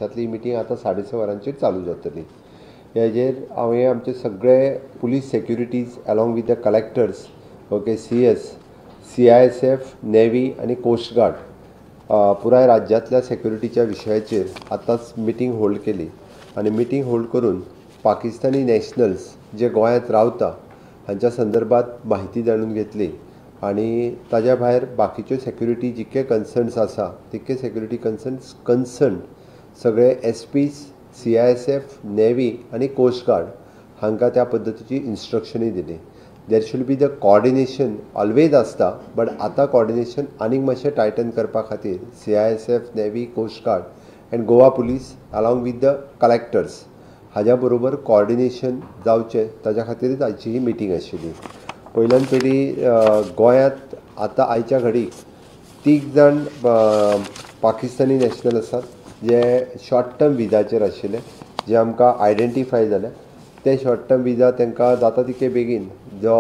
पक्षांतली meeting आतां 6:30 वरांचेर चालू जातली. हेजेर हांवें आमचे सगळे police securities along with the collectors, okay, CS, CISF, navy आनी कोस्ट गार्ड पुराय राज्यांतल्या सेक्युरिटीच्या विशयाचेर आतांच मिटींग होल्ड केली आनी मिटींग होल्ड करून पाकिस्तानी नॅशनल्स जे गोंयांत रावता हांच्या संदर्भात माहिती जाणून घेतली आनी ताज्या भायर बाकीच्यो सेक्युरिटी जितके कन्सर्न्स आसा तितके सेक्युरिटी कन्सर्न सगळे SPs, CISF, navy आनी कोस्ट गार्ड हांकां त्या पद्दतीची इन्स्ट्रक्शनूय दिली. There should be the coordination always आसता, बट आतां कॉर्डिनेशन आनीक मातशें टायटन करपा खातीर CISF, navy, coast guard and Goa police along with the collectors हाज्या बरोबर कॉर्डिनेशन जावचें ताज्या खातीरच आयची ही मिटींग आशिल्ली. पयल्यान पयलीं गोंयांत आतां आयच्या घडीक 3 जाण पाकिस्तानी नॅशनल आसात जे शॉर्ट टर्म विजाचेर आशिल्ले, जे आमकां आयडेंटिफाय जाले. ते शॉर्ट टर्म विजा तांकां जाता तितके बेगीन जो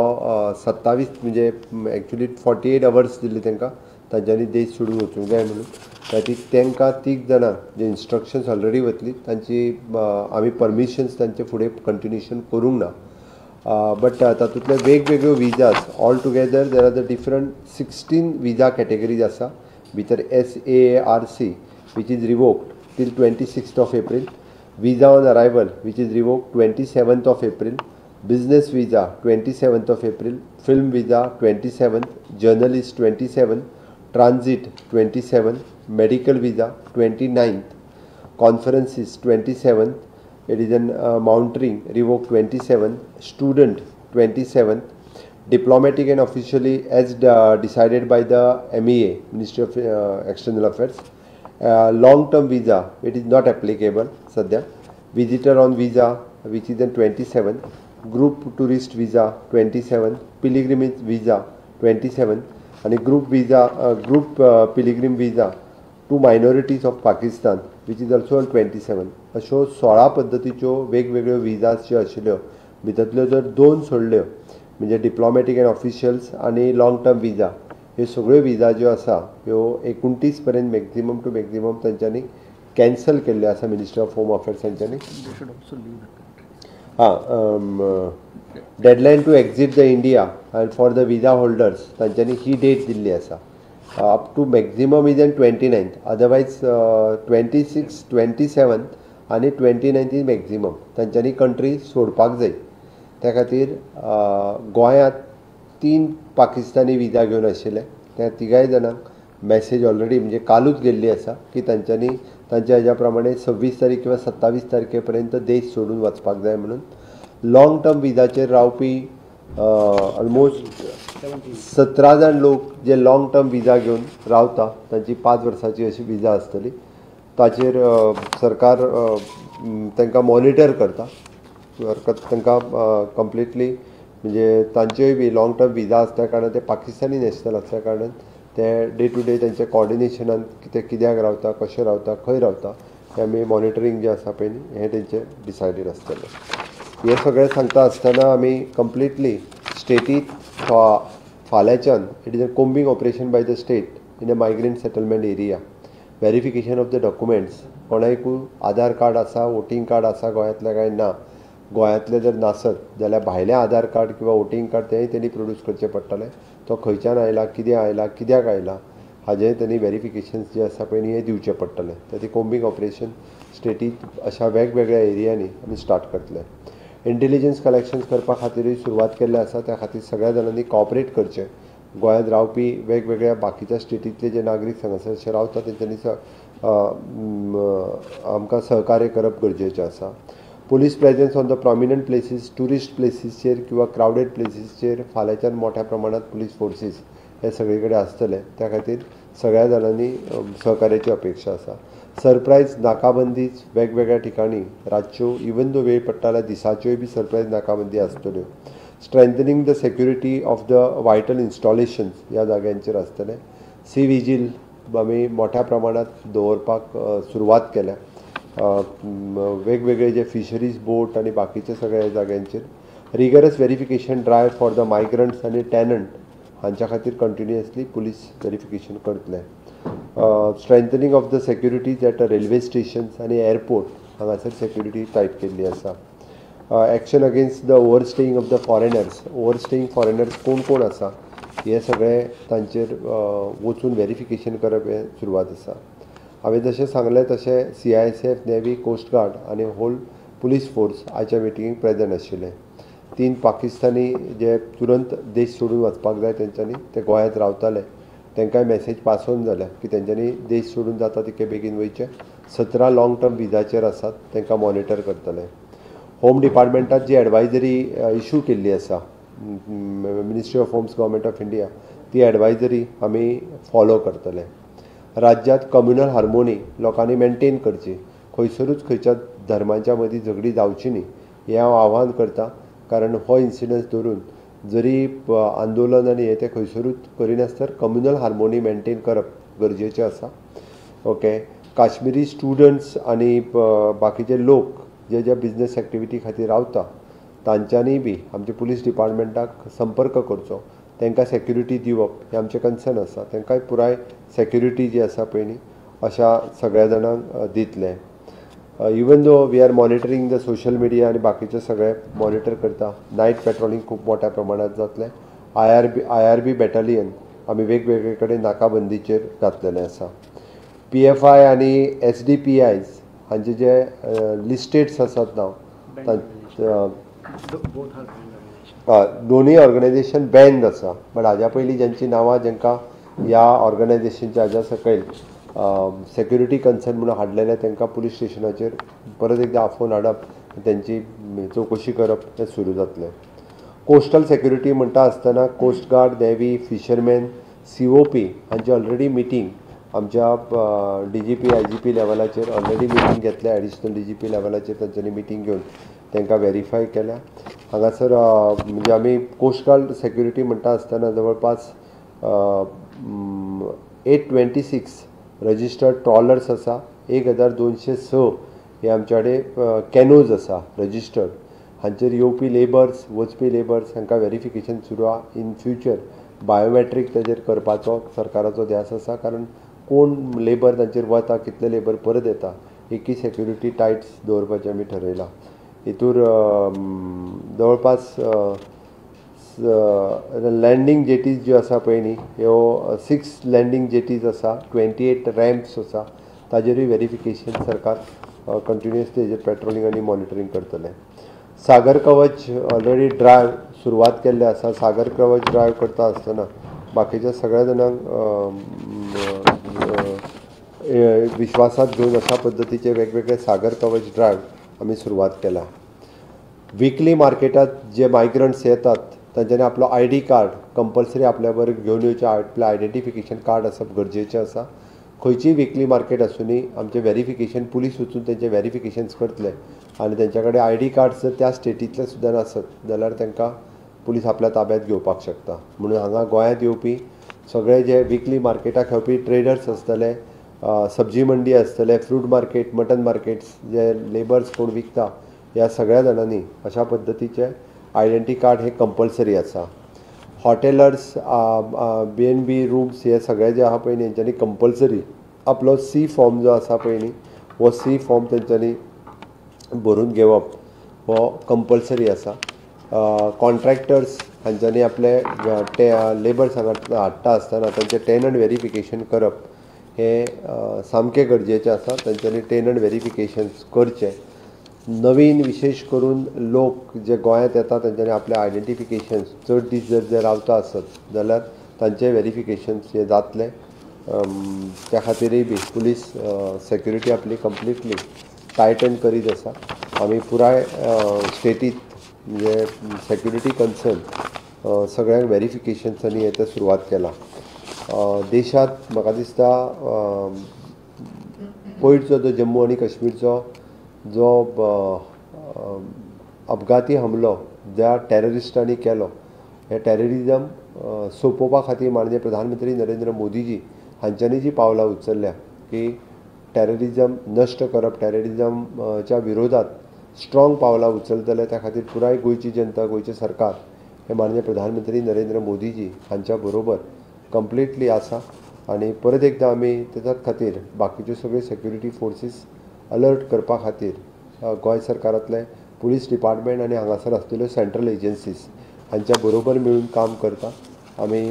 27 म्हणजे एक्चुली 48 अवर्स दिल्ले तांकां, तांच्यांनी देश सोडून वचूंक जाय म्हणून. खातीर तांकां 3 जाणांक जे इन्स्ट्रक्शन्स ऑलरेडी वतली तांची आमी परमिशन्स तांचे फुडें कंटिन्युएशन करूंक ना. बट तातूंतले वेगवेगळ्यो visas all together there are the different 16 visa categories आसा. भितर SAARC which is revoked till 26th of April, visa on arrival which is revoked 27th of April, business visa 27th of April, film visa 27th, journalist 27th, transit 27th, medical visa 29th, conferences 27th, it is an mountaineering revoked 27th, student 27th, diplomatic and officially as decided by the MEA, Ministry of External Affairs. Long term visa it is not applicable sadhya, visitor on visa which is on 27th, group tourist visa 27th, pilgrimage visa 27th and group visa group pilgrim visa to minorities of Pakistan which is also on 27th. अश्यो 16 पद्दतीच्यो वेगवेगळ्यो विजास ज्यो आशिल्ल्यो भितरल्यो जर 2 सोडल्यो म्हणजे डिप्लॉमॅटीक and officials आनी long term visa, ह्यो सगळ्यो विजा ज्यो आसा ह्यो 29 पर्यंत मॅक्झिमम टू मॅक्झिमम तांच्यांनी कॅन्सल केल्ल्यो आसा मिनिस्ट्री ऑफ होम अफेर्स हांच्यांनी. हां, deadline to exit the India and for the visa holders तांच्यांनी ही डेट दिल्ली आसा. Up to maximum is on 29th, otherwise 26, 27 आनी 29th is maximum तांच्यांनी कंट्री सोडपाक जाय. त्या खातीर गोंयांत 3 पाकिस्तानी विजा घेवन आशिल्ले त्या तिगाय जाणांक मॅसेज ऑलरेडी म्हणजे कालूच गेल्ली आसा की तांच्यांनी तांच्या हेज्या प्रमाणे 26 तारीख किंवा 27 तारखे पर्यंत देश सोडून वचपाक जाय म्हणून. लॉंग टर्म विजाचेर रावपी ऑलमोस्ट 17 जाण लोक जे लॉंग टर्म विजा घेवन रावता तांची 5 वर्सांची अशी विजा आसतली, ताचेर सरकार तांकां मॉनिटर करता, तांकां कंप्लिटली म्हणजे तांच्योय बी लॉंग टर्म विजा आसल्या कारणान ते पाकिस्तानी नॅशनल आसल्या कारणान ते डे टू डे तांच्या कॉर्डिनेशनान ते कित्याक रावता, कशें रावता, खंय रावता हें आमी मॉनिटरींग जें आसा पळय न्ही हें तेंचें डिसायडीड आसतलें. हें सगळें सांगता आसतना आमी completely स्टेटीत फाल्यांच्यान it is a combing operation by the state in a migrant settlement area, verification of the documents, कोणाकूय आधार कार्ड आसा, वोटींग कार्ड आसा गोंयांतल्या काय ना, गोंयांतले जर नासत जाल्यार भायलें आधार कार्ड किंवा वोटींग कार्ड तेंय तेणी प्रोड्यूस करचें पडटलें. तो खंयच्यान आयला, कितें आयला, कित्याक आयला हाजें तेणी वेरिफिकेशन्स जें आसा पळय न्ही हें दिवचें पडटलें. त्या ती कोम्बींग ऑपरेशन स्टेटींत अशा वेगवेगळ्या एरियांनी आमी स्टार्ट करतले. इंटेलिजन्स कलेक्शन्स करपा खातीरूय सुरवात केल्लें आसा, त्या खातीर सगळ्या जाणांनी कॉपरेट करचें. गोंयांत रावपी वेगवेगळ्या बाकीच्या स्टेटींतले जे नागरीक हांगासर अशे रावता तेंच्यांनी आमकां सहकार्य करप गरजेचें आसा. Police presence on the prominent places, tourist प्लेसीसचेर किंवा क्रावडेड प्लेसीसचेर फाल्यांच्यान मोठ्या प्रमाणात पुलीस फोर्सीस हे सगळे कडेन आसतले, त्या खातीर सगळ्या जाणांनी सहकार्याची अपेक्षा आसा. सरप्रायज नाकाबंदीच वेगवेगळ्या ठिकाणी रातच्यो इवन दो वेळ पडटा जाल्यार दिसाच्योय बी सरप्रायज नाकाबंदी आसतल्यो. Strengthening the security of the vital installations ह्या जाग्यांचेर आसतलें. सी विजील आमी मोठ्या प्रमाणात दवरपाक सुरवात केल्या. वेगवेगळे जे फिशरीज बोट आनी बाकीचे सगळ्या जाग्यांचेर rigorous verification drive for the migrants आनी टॅनंट हांच्या खातीर कंटिन्युअसली पुलीस वेरिफिकेशन करतले. Strengthening of the securities at railway stations आनी एअरपोर्ट हांगासर सेक्युरिटी टायट केल्ली आसा. Action against the overstaying of the foreigners, overstaying foreigners कोण कोण आसा हे सगळे तांचेर वचून वेरिफिकेशन करप हें सुरवात आसा. हांवें जशें सांगलें तशें CISF, navy, coast guard आनी होल पुलीस फोर्स आयच्या मिटिंगेक प्रेजंट आशिल्ले. 3 पाकिस्तानी जे तुरंत देश सोडून वचपाक जाय तेंच्यांनी, ते गोंयांत रावताले, तांकांय मॅसेज पास ऑन जाल्या की तेंच्यांनी देश सोडून जाता तितके बेगीन वयचें. 17 लाँग टर्म विजाचेर आसात, तांकां मॉनिटर करतले. होम डिपार्टमेंटात जी एडवायजरी इशू केल्ली आसा ministry of homes government of India, ती एडवायजरी आमी फॉलो करतले. राज्यांत कम्युनल हार्मोनी लोकांनी मेनटेन करची, खंयसरूच खंयच्या धर्मांच्या मदीं झगडी जावची न्ही हें हांव आव्हान करता. कारण हो इन्सिडन्स धरून जरी आंदोलन आनी हें तें खंयसरूच करिनासतना कम्युनल हार्मोनी मेनटेन करप गरजेचें आसा. ओके, काश्मिरी स्टुडंट्स आनी बाकीचे लोक जे जे बिजनेस एक्टिविटी खातीर रावता तांच्यांनी बी आमच्या पुलीस डिपार्टमेंटाक संपर्क करचो, तांकां सेक्युरिटी दिवप हें आमचें कन्सर्न आसा. तांकांय पुराय सेक्युरिटी जी आसा पळय न्ही अशा सगळ्या जाणांक दितले. Even though we are monitoring the social media आनी बाकीचे सगळे मॉनिटर करता, नायट पेट्रोलिंग खूब मोठ्या प्रमाणात जातलें. I R B battalion आमी वेगवेगळे कडेन नाकाबंदीचेर घातलेलें आसा. PFI आनी SDPIs हांचे जे लिस्टेड्स आसात नांव, दोनूय ऑर्गनायझेशन बॅन्ड आसा, बट हाज्या पयलीं ज्यांची नांवां जांकां ह्या ऑर्गनायझेशनच्या हाज्या सकयल सेक्युरिटी कन्सर्न म्हणून हाडलेले तांकां पुलीस स्टेशनाचेर परत एकदां आफोवन हाडप, तेंची चवकशी करप हें सुरू जातलें. कोस्टल सेक्युरिटी म्हणटा आसतना coast guard, navy, fisherman, COP हांची ऑलरेडी मिटींग आमच्या DGP, IGP लेवलाचेर ऑलरेडी मिटींग घेतल्या. एडिशनल DGP लेवलाचेर तांच्यांनी मिटींग घेवन तांकां वेरीफाय केल्या. हांगासर म्हणजे आमी कोस्ट गार्ड सेक्युरिटी म्हणटा आसतना जवळपास 826 रजिस्टर्ड ट्रॉलर्स आसा, 1206 हे आमच्या कडेन कॅनोज आसा रजिस्टर्ड. हांचेर येवपी लेबर्स, वचपी लेबर्स हांकां वेरिफिकेशन सुरू आहा. इन फ्युचर बायोमॅट्रीक ताजेर करपाचो सरकाराचो ध्यास आसा, कारण कोण लेबर तांचेर वता, कितले लेबर परत येता, एकी सेक्युरिटी टायट्स दवरपाचें आमी ठरयलां. हितूर जवळपास लँडींग जेटीज ज्यो आसा पळय न्ही ह्यो 6 लँडींग जेटीज आसा, 28 रॅम्प्स आसा, ताजेरूय वेरिफिकेशन सरकार कंटिन्युअसली हेजेर पेट्रोलिंग आनी मॉनिटरींग करतले. सागर कवच ऑलरेडी ड्रायव्ह सुरवात केल्ले आसा. सागर कवच ड्रायव्ह करता आसतना बाकीच्या सगळ्या जाणांक विश्वासात घेवन अशा पद्दतीचे वेगवेगळे सागर कवच ड्रायव्ह आमी सुरवात केला. विकली मार्केटात जे मायग्रंट्स येतात तांच्यांनी आपलो ID card compulsory आपल्या बरोबर घेवन येवचें, आपलें आयडेंटिफिकेशन कार्ड आसप गरजेचें आसा. खंयचीय विकली मार्केट आसुनी आमचें वेरिफिकेशन पुलीस वचून तेंचें वेरिफिकेशन्स करतले आनी तेंच्या कडेन ID card जर त्या स्टेटींतले सुद्दां नासत जाल्यार तांकां पुलीस आपल्या ताब्यांत घेवपाक शकता. म्हणून हांगा गोंयांत येवपी सगळे जे विकली मार्केटाक येवपी ट्रेडर्स आसतले, सब्जी मंडी आसतले, फ्रूट मार्केट, मटन मार्केट्स, जे लेबर्स कोण विकता ह्या सगळ्या जाणांनी अशा पद्दतीचे आयडेंटी कार्ड हे कंपल्सरी आसा. हॉटेलर्स, BNB rooms हे सगळे जे आहा पळय न्ही हेंच्यांनी कंपल्सरी आपलो सी फॉर्म जो आसा पळय न्ही हो सी फॉर्म तेंच्यांनी भरून घेवप हो कंपल्सरी आसा. कॉन्ट्रॅक्टर्स हांच्यांनी आपले लेबर्स हांगा हाडटा आसतना तांचें टेनंट वेरिफिकेशन करप हें सामकें गरजेचें आसा. तांच्यांनी टेनंट वेरिफिकेशन करचें. नवीन विशेश करून लोक जे गोंयांत येता तांच्यांनी आपले आयडेंटिफिकेशन्स चड दीस जर जे रावता आसत जाल्यार तांचें वेरिफिकेशन्स हें जातलें. त्या खातीरय बी पुलीस सेक्युरिटी आपली कंप्लिटली टायटन करीत आसा. आमी पुराय स्टेटीत म्हणजे सेक्युरिटी कन्सर्न सगळ्यांक वेरिफिकेशन्स आनी हें तें सुरवात केलां. देशांत म्हाका दिसता पयरचो जो जम्मू आनी काश्मीरचो जो अपघाती हमलो ज्या टेररिस्टांनी केलो, हे टेररिजम सोंपोवपा खातीर माननीय प्रधानमंत्री नरेंद्र मोदीजी हांच्यांनी जी पावलां उचलल्या की टेररिजम नश्ट करप, टेररिजमच्या विरोधात स्ट्रॉंग पावलां उचलतले, त्या खातीर पुराय गोंयची जनता, गोंयचें सरकार हे माननीय प्रधानमंत्री नरेंद्र मोदीजी हांच्या बरोबर कंप्लिटली आसा. आनी परत एकदां आमी तेच्याच खातीर बाकीच्यो सगळ्यो सेक्युरिटी फोर्सीस अलर्ट करपा खातीर गोंय सरकारांतले पुलीस डिपार्टमेंट आनी हांगासर आसलेल्यो सेंट्रल एजन्सीज हांच्या बरोबर मेळून काम करता. आमी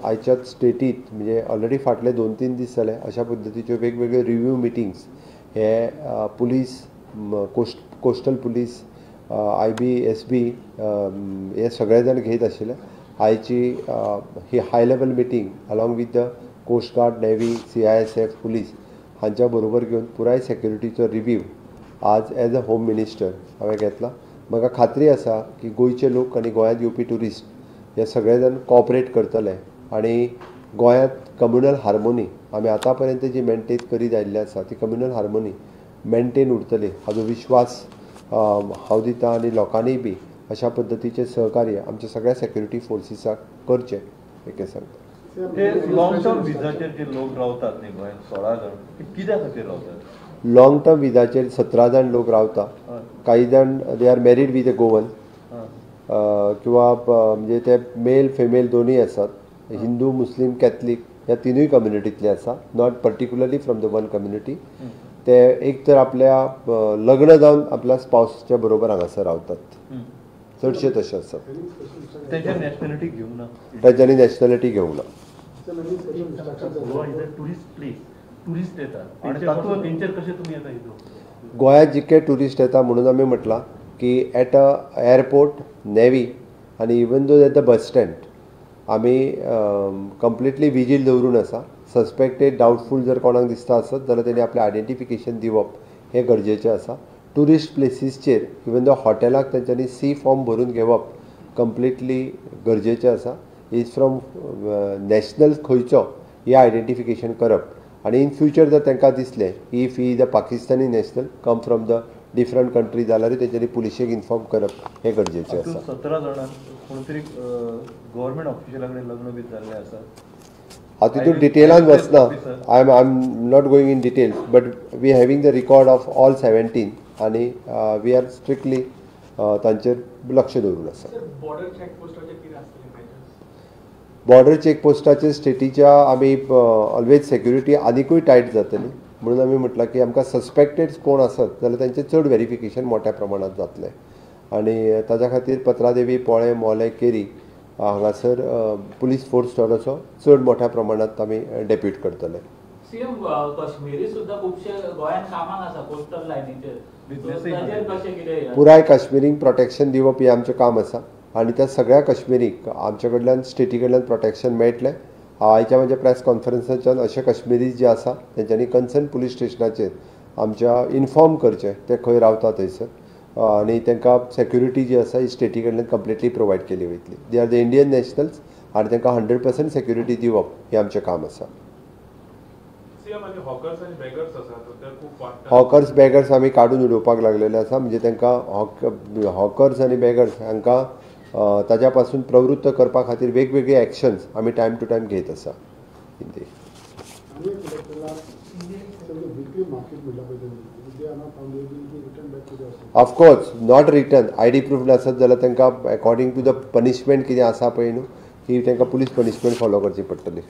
आयच्याच स्टेटीत म्हणजे ऑलरेडी फाटले 2-3 दीस जाले अशा पद्दतीच्यो वेगवेगळ्यो रिव्यू मिटिंग्स हे police, coastal police, I B, S B हे सगळे जाण घेत आशिल्ले. आयची ही high level meeting along with the coast guard, navy, CISF, police हांच्या बरोबर घेवन पुराय सेक्युरिटीचो रिव्यू आज एज अ होम मिनिस्टर हांवें घेतला. म्हाका खात्री आसा की गोंयचे लोक आनी गोंयांत येवपी ट्युरिस्ट हे सगळे जाण कॉपरेट करतले आनी गोंयांत कम्युनल हार्मोनी आमी आतां पर्यंत जी मेनटेन करीत आयिल्ली आसा ती कम्युनल हार्मोनी मेनटेन उरतली हाजो विश्वास हांव दिता आनी लोकांनीय बी अशा पद्दतीचें सहकार्य आमच्या सगळ्या सेक्युरिटी फोर्सीसाक करचें हें सांगता. ते लॉंग टर्म विजाचेर जे लोक रावतात न्ही गोंयांत 16 जाण, ते कित्या खातीर रावतात? लॉंग टर्म विजाचेर 17 जाण लोक रावता. काही जाण they are married with a Goan किंवा म्हणजे ते मेल फिमेल दोनूय आसात. हिंदू, मुस्लीम, कॅथलीक ह्या तिनूय कम्युनिटींतले आसा, not particularly from the one community. ते एक तर आपल्या लग्न जावन आपल्या स्पावसच्या बरोबर हांगासर रावतात, चडशे तशे आसात. तेंच्या नॅशनॅलिटी घेवंक ना, तांच्यांनी नॅशनॅलिटी घेवंक ना. टुरिस्ट प्लेस, टुरिस्ट येतात आणि तातूंत तेंचेर कशें तुमी आतां हितून गोंयांत जितके ट्युरिस्ट येता म्हणून आमी म्हटलां की एट अ एअरपोर्ट, नेवी आनी even though at the bus stand आमी कंप्लिटली विजील दवरून आसा. सस्पेक्टेड, डावटफूल जर कोणाक दिसता आसत जाल्यार तेणी आपलें आयडेंटिफिकेशन दिवप हें गरजेचें आसा. ट्युरिस्ट प्लेसीसचेर इवन दो हॉटेलाक तेंच्यांनी सी फॉर्म भरून घेवप कंप्लिटली गरजेचें आसा. Is from national खंयचो हें आयडेंटिफिकेशन करप आनी इन फ्युचर जर तांकां दिसलें if he is a Pakistani national come from the different country जाल्यारूय तेंच्यांनी पुलिशेक इन्फॉर्म करप हें गरजेचें आसा. 17 जाणांक कोण तरी गव्हर्मेंट ऑफिशियला कडेन लग्न बी जाल्लें आसा. हांव तितून डिटेलान वचना, I am not going in details, but we having the record of all 17 आनी we are strictly तांचेर लक्ष दवरून आसा. बॉर्डर चेकपोस्टाचेर कितें आसतलें मेजर्स? बॉर्डर चेकपोस्टाचेर स्टेटीच्या आमी ऑलवेज सेक्युरिटी आनिकूय टायट जातली म्हणून आमी म्हटलां की आमकां सस्पेक्टेड कोण आसत जाल्यार तांचें चड वेरिफिकेशन मोठ्या प्रमाणांत जातलें आनी ताच्या खातीर पत्रादेवी, पोळें, मोलें, केरी हांगासर पुलीस फोर्स थोडोसो चड मोठ्या प्रमाणांत आमी डेप्यूट करतले. सीएम, काश्मीरी सुद्दां खुबशे गोंयांत कामाक आसा कोस्टल लायनीचेर, Business ताचेर कशें कितें? पुराय काश्मिरींक प्रोटेक्शन दिवप हें आमचें काम आसा आनी त्या सगळ्या काश्मिरींक आमचे कडल्यान, स्टेटी कडल्यान प्रोटेक्शन मेळटलें. आयच्या म्हज्या प्रेस कॉन्फरन्साच्यान अशे काश्मिरी जे आसा तेंच्यांनी कन्सर्न पुलीस स्टेशनाचेर आमच्या इन्फॉर्म करचें ते खंय रावता थंयसर आनी तांकां सेक्युरिटी जी आसा ही स्टेटी कडल्यान कंप्लिटली प्रोवायड केली वयतली. They are the Indian nationals आनी तांकां 100% सेक्युरिटी दिवप हें आमचें काम आसा. सीएम, आनी हॉकर्स आनी बेगर्स आसात ते खूब वाडटात. हॉकर्स, बेगर्स आमी काडून उडोवपाक लागलेले आसा. म्हणजे तांकां हॉकर्स आनी बेगर्स हांकां ताज्या पासून प्रवृत्त करपा खातीर वेगवेगळे एक्शन्स आमी टायम टू टायम घेत आसा. हिंदी. आनी एक उलयतना विकली मार्केट म्हणल्या पळय तेणी, they are not found, they will be return back to the Of course not return. ID proof नासत जाल्यार तांकां अकॉर्डिंग टू the punishment कितें आसा पळय न्हू, ही तांकां पुलीस पनिशमेंट फॉलो करची पडटली.